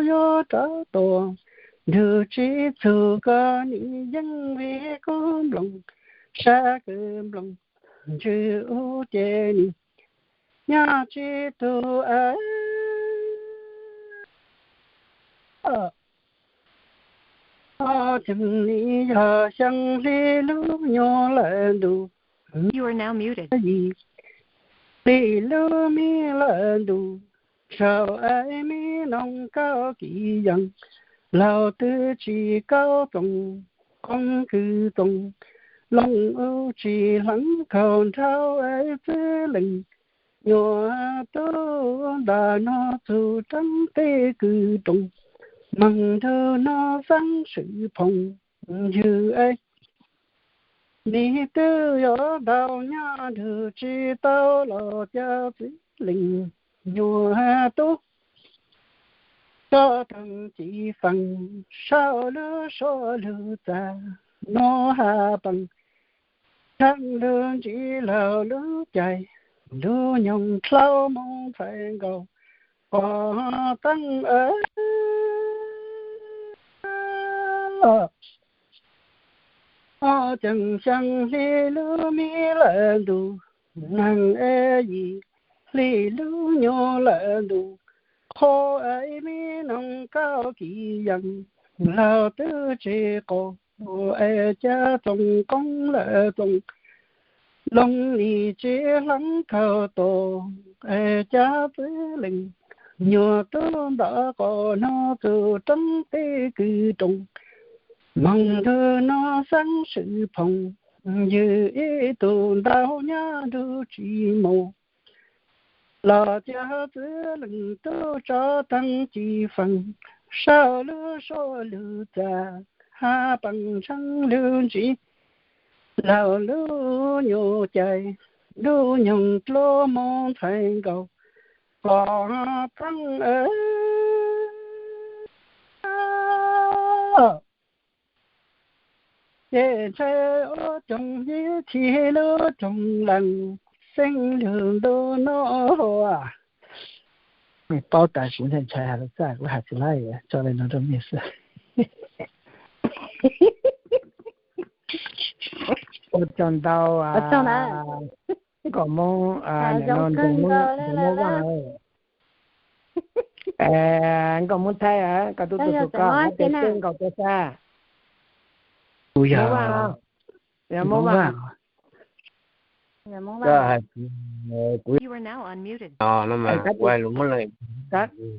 yuav rov tuaj, nrug tsis txug koj nim yeej vim kub nploos, sab kws nploos ntswg ub ces nim nyob tsis tug es. Ob ceeg nim yog xyaa hli lub nyuas lawm ntus, yim hli lub me lawm ntus, saum es me noog kaub kis yees, laug twb tsis kaub txoos, qoob kws txoos, looj ub tsis hleev khaus nrhau es txwv lees, nyuas tub ntas no txug roob teb kws roos, moog nrug no xeeb swm phoom ywg es. Nim twb yuav ntau nyab nrug tsis tau los cas txwv lees, nyuas tub tso taag ci feem, saum lub suab lug txag, nuav has peem tsheej lug ntsib laug lub cai, lub nyoog dlhau moog ntxhais nkaus, qos teeb es. Ob ceeg xyaa hli lub me lawm ntus, neeg es yim hli lub nyuas lawm ntus, qhov es me noog kaub kis yees, laug twb tsis qos es cas txoos, qoob lawm txoos, looj nim tsis hleev khaus tos es cas txwv lees, nyuas tub ntas qos no txug roob teb kws roos, moog nrug no xeeb swm phoom ywg ib tug ntau nyab nrug tsis mus, los cas txwv lees tub tso taag ci feem, saum lub suab lug txag, has peem tsheej lug ntsib laug lub nyuas cai, lub nyoog dlhau moog ntxhais nkaus, qos teeb es. Ces ntshai ua coog yib thib lub coog lees, xeeb lug ntu no hua. Mej paub tas tsis ntshai, ntshai has lug txaj kuv has tsis laib, tso le nuav rau mej xwb. Ua tsaug ntau, nkauj Moob, nim no ntoos Moob Vaaj. Nkauj Moob Thaib, koj tub tuaj txug koj, hab teg nkaus tuaj sab. Kuv yog Moob Vaaj.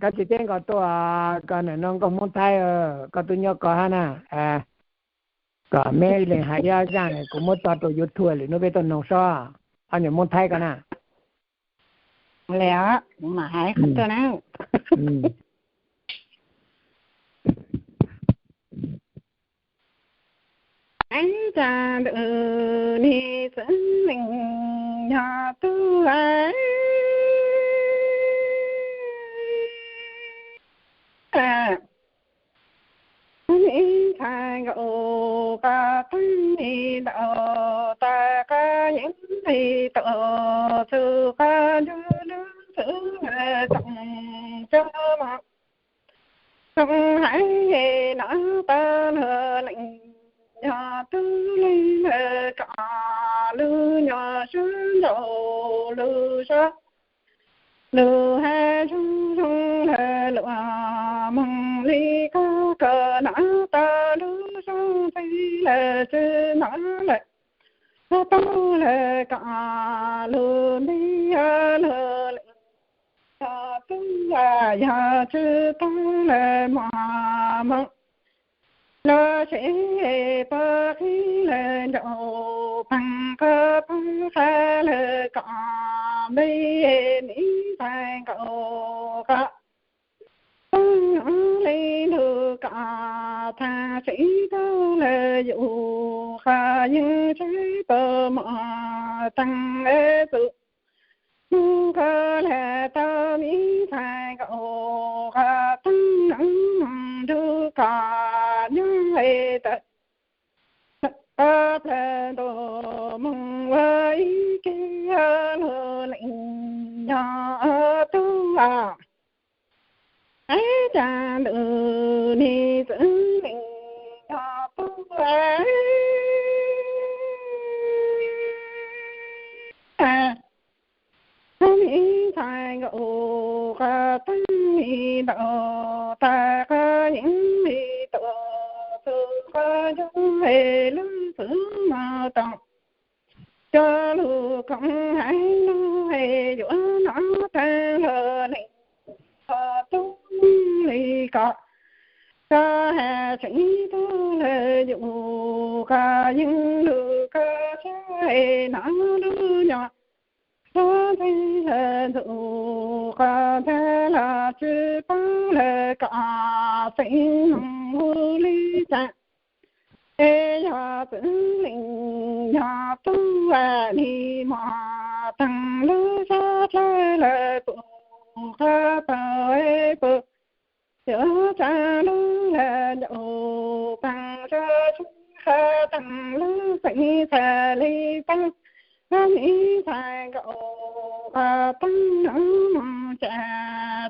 Koj tsis teb nkaus tuaj, koj nim no nkauj Moob Thaib, koj tub nyob koj hab na. Kom mej leeg has ib zaaj, kuv muab tso rau YouTube lwm nub peb tuaj noog sob. Ob nyuas Moob Thaib koj na. Ib txha ntawm nej txwv lees yog tub, ib ntxhais nkaus qas teeb li ntawm tas qas yeeb li tau txug qas nrug lub txwv tsoom cov mos. Tsoom haiv no tau lug lees yog tub leeg lawm kom lug nyuas sab nraud lug sab, lug hab zoo zoo lawm luas moog li koj, koj no tau lug zoo ntxiv lawm tsi no lawm, tau lawm kom lug nti lug lees yog tub, yog tsi tau lawm mos moog. Lug sib pab qhib lawm nraum paag, qhov paag qha lawm kom npe, ib ntxhais nkaus qas teeb li ntug kom thaam sib tau lawm yus, qas yeej sib tau mos taag es txug nub koj lawm tau, ib ntxhais nkaus qas teeb moog nrug koj nyob es tawm plawg ntua moog ua ib ke lug lees yog tub. Cas ntuj nim txwv leej yog tub ntxhais nkaus qhov teeb li ntaus tag qhov yeeb li tuaj txug qhov ncauj es lub txwv mus toom cov lus koom haiv no es yuav hnov tag lawm leej tub li ko. Koj has tseem tub lawm yus koj yeej lus koj siab es hnov lub nyuag suab ntxeeg lawm ntxuj qos ntag los tsis paub lawm kom xeeb mus hu li cas. Es yog txwv leej yog tub nim muab teeg lub sab dlawg lawm puag qhov paus es puag yuav tsa lub lawm ncaus paag tsa tsi qhov teeg lub xeeb txhais li paab lub mi txhais nkaus qhov teeb nuav moog ca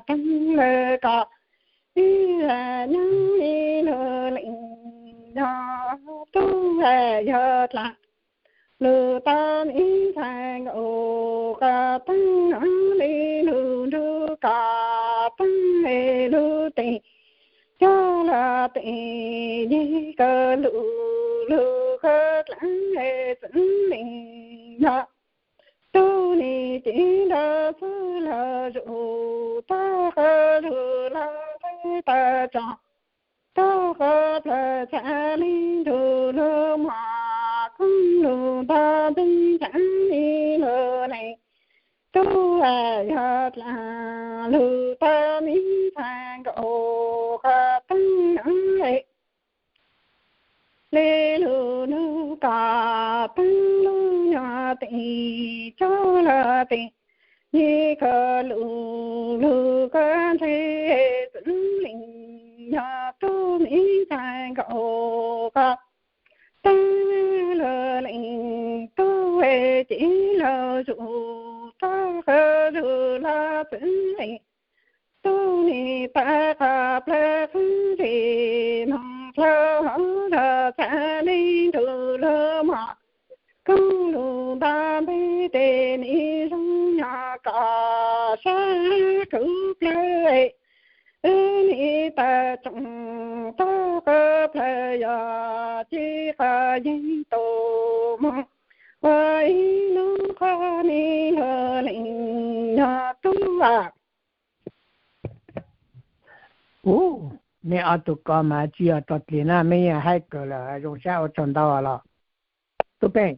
teeb lawm kom ib zag nyob ib lug leej yog tub yog dlaag lug tau mi txhais nkaus qhov teeb nuav li lug nrug kom teeb es lug tes coj lug tes yig koj lug lug koj dlaag es txwv leej yog tub nim ces nrug xwb lug zug tag qhov zug lug tag tag tso tag qhov plawg txhaj li nrug lug mog koob lug nto nteeg caav li lug neeg tub yog dlaag lug tau mi txhais nkaus qhov teeb nuav le lug nrug kom teeb lug nyuag tes coj lug tes yig koj lug lug koj ntseg txwv leej yog tub mi txhais nkaus qhov teeb lug leej tub ces lug zug tag qhov zug lug txwv leej tub nim tag qhov plawg qhwv zig moog dlhau hauv zog txhaj li nrug lug mog koob lug nto nteeg tes nim zoo nyog kom sab kuv plawg wb nim tawm tsoom tag qhov plawg yog ci qhov yeeg tus moog ua ib lub qhov nim lug leej yog tub a. Ub, mej ob tug ko mas tsis yog txog dlig na, mej yeej haib kawg lawm, zoo sab ua tsaug ntau los. Tub Peej,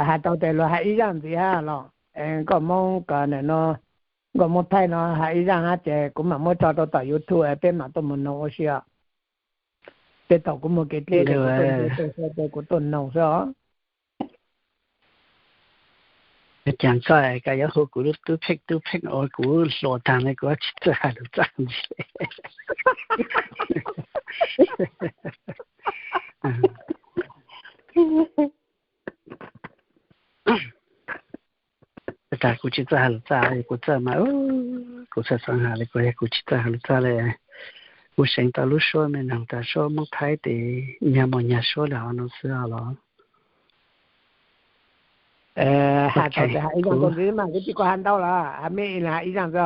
has tau tes luag has ib zaaj ntxiv hab los, nkauj Moob ko no, nkauj Moob Thaib no has ib zaaj hab ces kuv mam muab tso rau tom YouTube es peb mam tuaj mus noog ua si os. Tej thaum kuv muaj kev dleb ces kuv tuaj ntsia tau xwb ces kuv tuaj noog xwb os. Cas koj koj yuav hu kuv lub Tub Pheej Tub Pheej ua kuv hluas taag ne, kuv tsis txawj has lug txaj ntxiv. Tag kuv tsis txawj has lug txaj, kuv txawj mas kuv txawj xaav has le, kuv kuv tsis txawj has lug txaj le. Kuv seev tau lub suab me noog tas suab Moob Thaib tes nyag mus nyag suab le hov no xwb los. Has tau tes has ib zaaj tau ntxiv mas kuv tsis kom has ntau los, has me has ib zaaj xwb.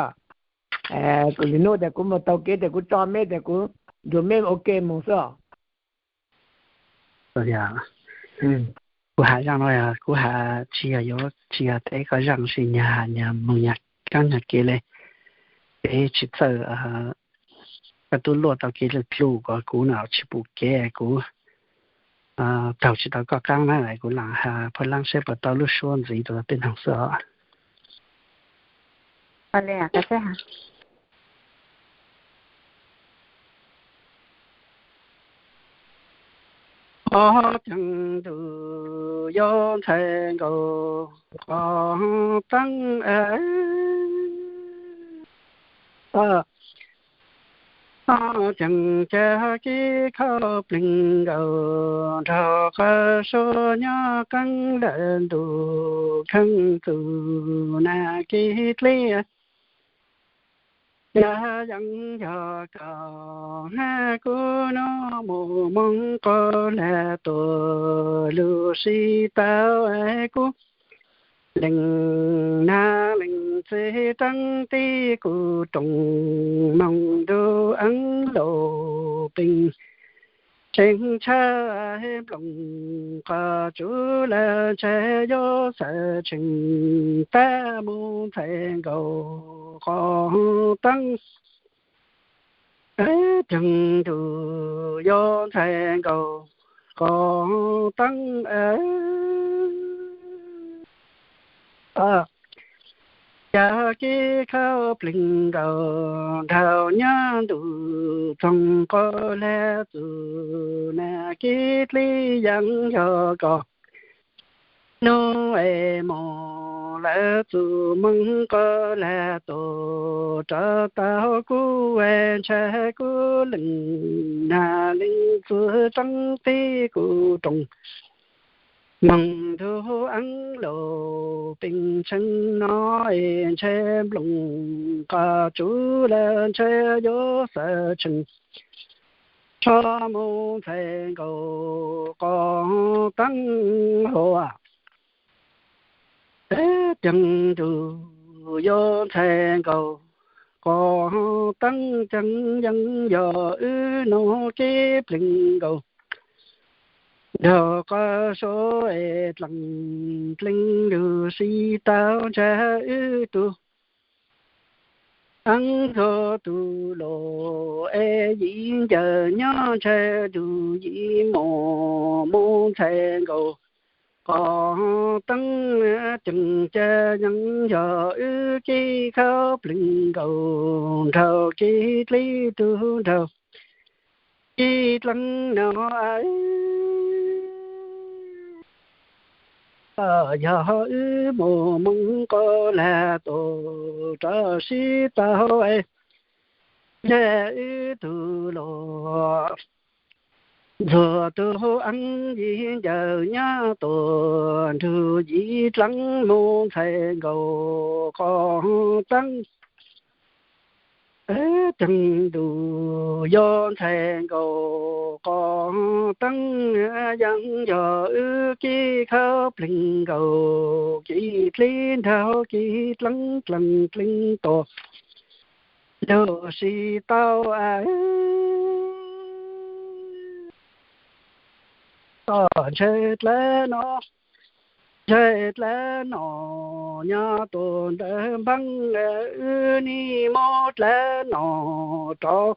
Kuv nim nub tes kuv mus taug kev tes kuv tso meb tes kuv nrug meb ua ke mus xwb. Kuv has zaaj no kuv has tsis yog yuav tsis yog teb koj zaaj, sis nyag has nyag mus nyag kaab nyag kev le. Peb tsis txawj, koj tub luaj tau kev dlug dlug kom kuv na tsis pum kev, kuv taug tsis tau koj qaab na, kuv lam has phuaj laab saib puas tau lub suab ntxiv rau peb noog xwb os. Ob ceev ntuj yuav ntxhais nkaus qhov teeb, ob ceev ca kib khauj pleeg nkaus nrog qhov suab nyob qeeb lawm ntuj kheej txug nag kib dleb. Yog yeej yog koj hab kuv nub mus moog qhov lag tuaj lug sib tau es kuv leej nab leej txiv tseeb tib kuv rooj moog ntuj eeb lug peem tseeb tshaj nplooj qhov tswv lawm ntshe yuav xav tshee tag mus ntxhais nkaus qhov teeb. Deeg ntuj yuav ntxhais nkaus qhov teeb. Yog kib khauj pleeg nkaus nraug nyob ntuj txoog qhov lag txug nag kib dlib yeej yog koj nub es mus lawm txug moog qhov lag tuaj rov tau kuv es ntshe kuv leej nab leej txiv tseeb tib kuv rooj moog ntuj eeb lug peem tshee no es ntshe nplooj qhov tswv lawm ntshe yuav xav tshee tshaj mus ntxhais nkaus qhov teeb hua. Deeg ntuj yuav ntxhais nkaus qhov teeb. Deeg yeej yog wb nub kib pleeg nkaus nraug qhov suav es dlaag dleeg lug sib tau ntshe wb tug eeb txug tug luj es yim ncaws nyob ntshe tug yim mus mus ntxhais nkaus qhov teeb. Deeg yeej yog wb kib khauj pleeg nkaus nraug kib dlib tug nraug kib dlaag no. Yog wb mus moog qhov lag tuaj rov sib tau es ntshe wb tug luj ntxuag tug eeb yim ncaws nyob tuaj nrug yim dlaag mus ntxhais nkaus qhov teeb. Deeg ntuj yuav ntxhais nkaus qhov teeb. Yeej yog wb kib khauj pleeg nkaus kib dlib nraug kib dlaag dlaag dleeg tuaj lug sib tau ntshe dlaab no, ntshe dlaab no nyob tuaj ntawm npaab wb nim mus dlaab no rov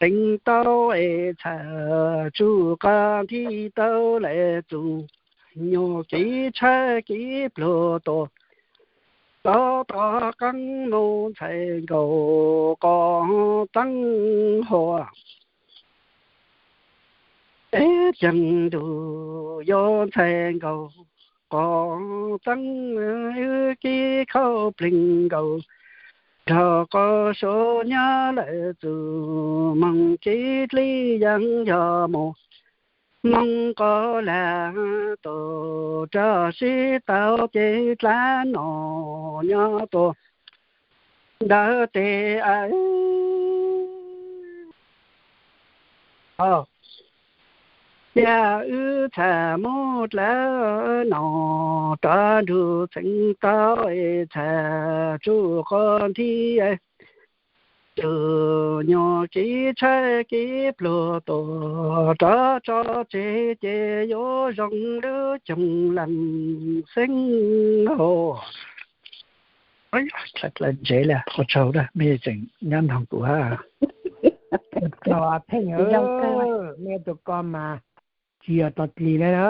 teev tau es txhaj tsuj qab nthi tau lawm txug nyuas kib tshab kib pluag tuaj rov tom qeeb mus ntxhais nkaus qhov teeb hua. Deeg ntuj yuav ntxhais nkaus qhov teeb, wb kib khauj pleeg nkaus nraug qhov suav nyob lawm txug moog kib dlib yeej yog mus moog qhov lag tuaj rov sib tau ces dlaab no nyob tuaj ntawm tes aw. Yog wb txhaj mus dlaab no rov nrug txheev tau es txhaj tsuj qab nthi tug nyuas kib tshab kib pluag tuaj rov tso tseg ces yuav zoo lub coog leej xeeb hos. Dlawv ntsev li, ua tsaug mej tseem nyob noog kuv hab. Pheej, mej tug ko mas tsis yog tog dlig le na.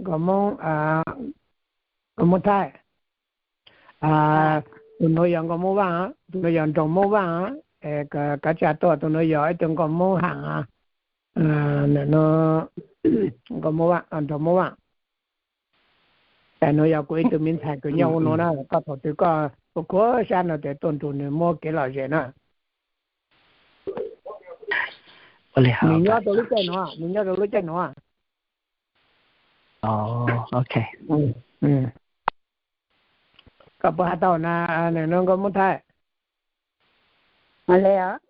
Nkauj Moob, Nkauj Moob Thaib, tus nuav yog Nkauj Moob Vaaj, tus nuav yog Nraug Moob Vaaj, kav tsij tuaj, tus nuav yog ib tug Nkauj Moob Haam, Nkauj Moob Vaaj, Nraug Moob Vaaj. Tes nuav yog kuv ib tug me ntxhais kws nyob ua nuav na, koj thaum twg koj ua kuv sab no tes tuaj nrug nwg muab kev lom zem na. Nws nyob rau lub caij nuav, nws nyob rau lub caij nuav. Koj puas has tau na, Nkauj Moob Thaib? Ua le os.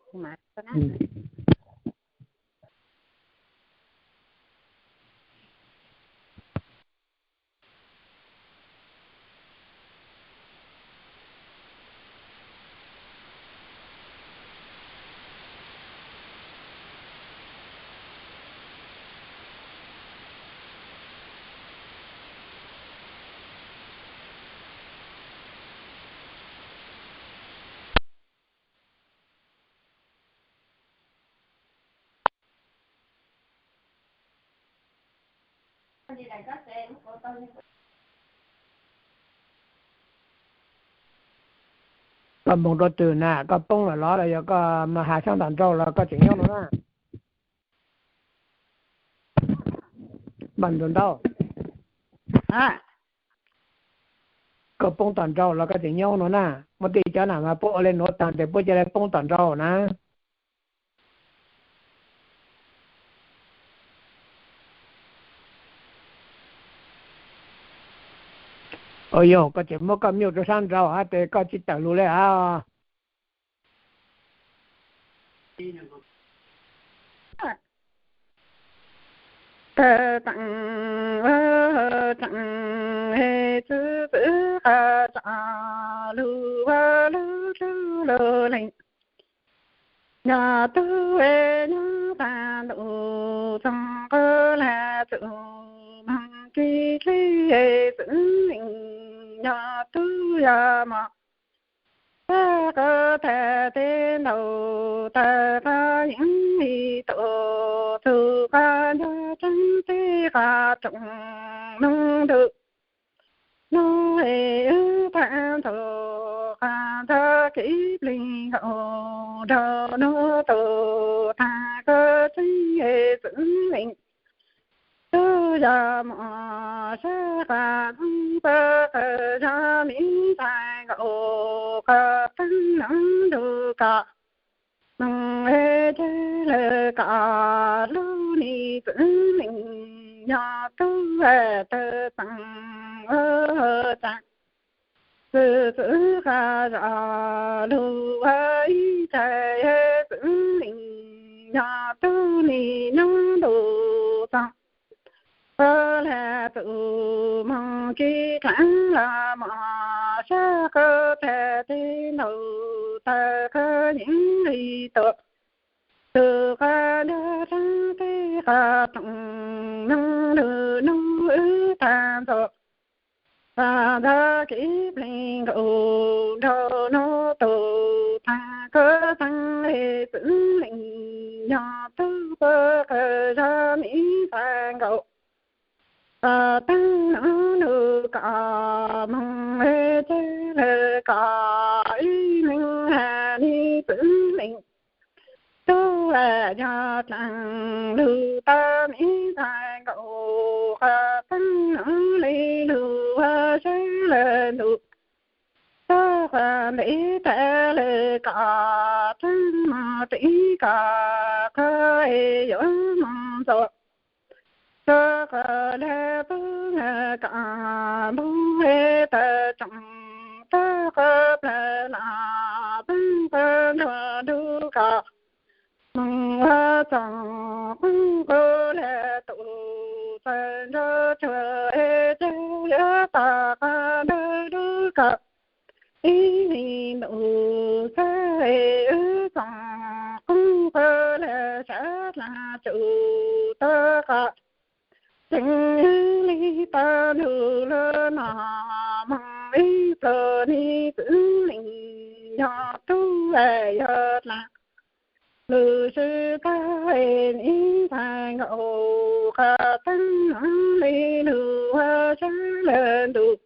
Koj npoo rau twg na, koj poob lawm los los yog koj mas has sab nram nraud los koj tseem nyob no na? Npaj ntaub, koj poob tom nraud los koj tseem nyob no na? Muaj tej cov na mas puab ua le nuav taag tes puab ca le poob tom nraud na. Au yog koj tseem muab koj mute rau sab nraud hab tes koj tsis tawm lug le hab. Tawm teem ua tseem he txwv txwv qas zam lug ua lug dlug lug leej. Yog tub nyob tag ntuj txoog qub lag txug moog kis dleb txwv leej. Yog tub yog mos sab qab tag teb ntaus tawg qab yeeb li tuam txug qab ntuj tseeb teb qab rooj moog ntuj. Nuav wb tag nrho qab nrho kev plig nkaus nrog nuav tug tag koj tseeb txwv leej. Tub yog mos sab qab txoog pab qab zog mi ntxhais nkaus qab teeb nuav nrug koj moog le ceg le koj lug ni txwv leej. Yog tub tawg txeem ua tsaam txwv txwv qas zam lug ua ib tsaig txwv leej. Yog tub ni nyob ntuj txoog qub lag txug moog kis dlaab los mos sab qab tag teb ntaus tawg qab yeeb li tuam txug qab ntuj tseeb teb qab rooj moog ntuj. Nuav wb tag nrho qab nrho kev plig nkaus nrog nuav tug tag koj tseeb txwv leej. Yog tub pab qab zog mi ntxhais nkaus qab teeb nuav nrug koj moog le ceg le koj ib leeg hab ni txwv leej. Tub yog dlaag lug tau mi ntxhais nkaus qab teeb nuav le lug ua sab le ntuj. Tub qab ntev tag le koj tseeb moog teb koj qab yuav moog ntxuav. Tub qab le pub le koj npug le tawg tsoom. Tub qab plawg los peb qab nrug nrug koj moog ua txoom. Qub qub le tus txawg nrug tsuag es ceg yuav tog qab nrug nrug koj ib mi ntuj xwb es wb txoom. Qub qub le sab dlaag tsum tub qab tseeb li tau nrug lug no moog ib pluag ni txwv leej. Yog tub yog dlaag lug sib tag es ni tag nkaus qab teeb le lug ua sab le ntuj.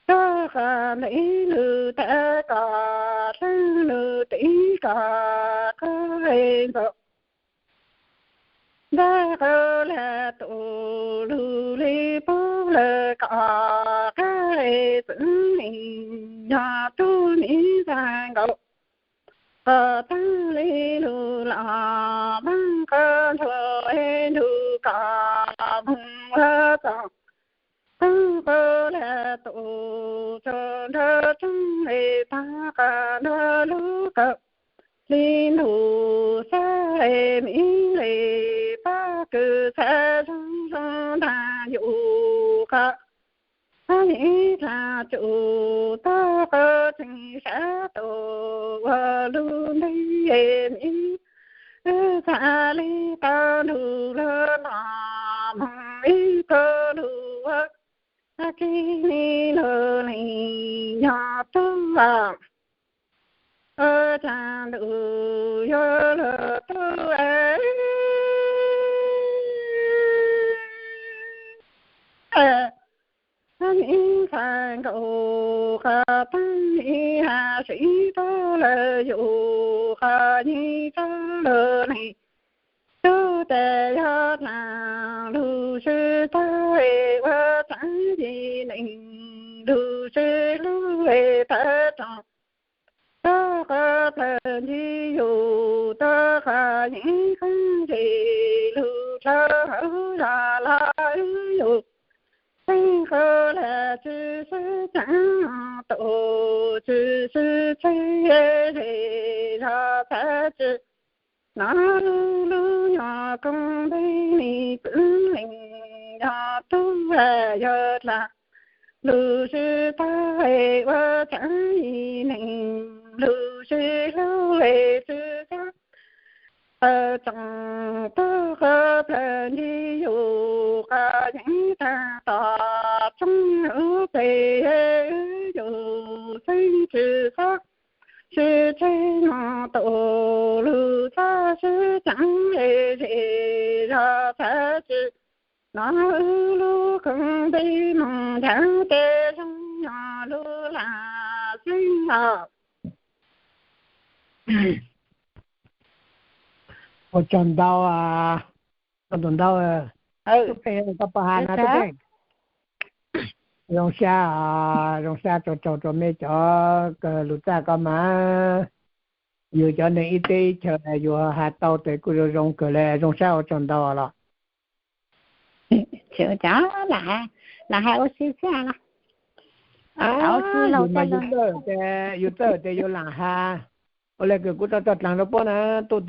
Tub qab ntev lug teb koj dlaag lug teb koj qab ntxuav. Ntxawg qab le tus lug le pub le koj qab txwv leej. Yog tub mi ntxhais nkaus qab teeb le lug los vaaj qab nrug es nrug koj moog ua txoom. Qub qub le tus txawg nrug tseeb es tog qab nrug lug koj li ntuj xab es mi le pab kws txhaj zoo zoo ntag yus qhov yeej txhaj tsum tau qhov tseem sab tau ua lub ntiaj teb es mi wb txhaj li tau nrug lug los moog ib tug lug ua kis ni lug leej yog tub ua cas ntuj yuav lug tub es mi txhaj nkaus qhov tag mi has sib tau lawm yus qhov yeej txhaj lug leej tub tes yog dlaag lug sib tau es ua txhaj yim neeg lug sib hlub es tawm tsoom tub qhov plawg ncig yus tub qhov yeej qeeb zim lug dlhau hauv zog los wb yus xeeb qhov lag tsi sib cav tau tsi sib txheb zej zog txhaj tsi nov lub nyuam koom npe li pwv leej yog tub yog dlaag lug sib tau es ua txhaj yim neeg lug sib hlub es tsi txhaj tawm tsoom tub qhov plawg ncig yus qhov yeej tag tom tsoom lub txhej wb yus xeeb tsi xob sib txheb moog tau lug txhaj sib cav zej zog txhaj tsi nov wb lub koom npe moog nrhav tes zoo yog lub lag xeeb os. Ua tsaug ntau, ua tsaug ntau. Tub Pheej, koj puas hais na Tub Pheej? Zoo sab, zoo sab, tsaug tsaug rua mej cov kawg lug txaj koj mas. Yus cov neeg ib teb ib chaw yuav has tau tes kuj zoo zoo kawg le, zoo sab ua tsaug ntau los. Lam hais ua si xwb los. Yus mas yus txawj, yus txawj tes yus lam has. Ua le kws kuv tau tso dlaag rua puab na, tuj